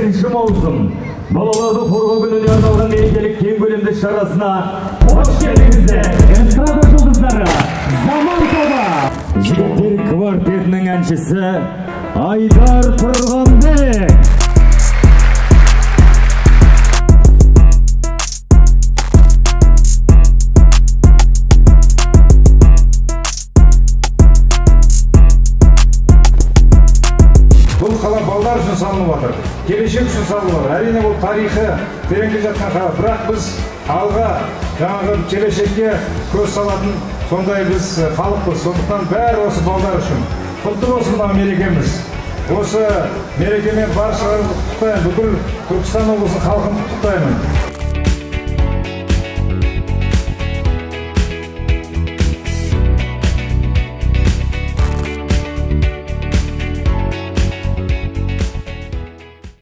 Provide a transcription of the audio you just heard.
1 маусым балаларды қорғау күніне арналған мерекелік кең көлемді шарасына қош келдіңіздер. Эстрада жұлдыздары Заман тобы, жігіттер квартетінің әншісі Айдар Тұрғанбек. Бұл қала балалар үшін салынып жатыр, келешек үшін салынып жатыр. Әрине, бұл тарихы тереңде жатқан қала, бірақ біз алға, жаңағы келешекке көз салатын сондай біз халықпыз. Сондықтан бәрі осы балалар үшін. Құтты болсын мына мерекеміз. Осы мерекемен баршаларыңызды құттықтаймын, бүкіл Түркістан облысының халқын құттықтаймын.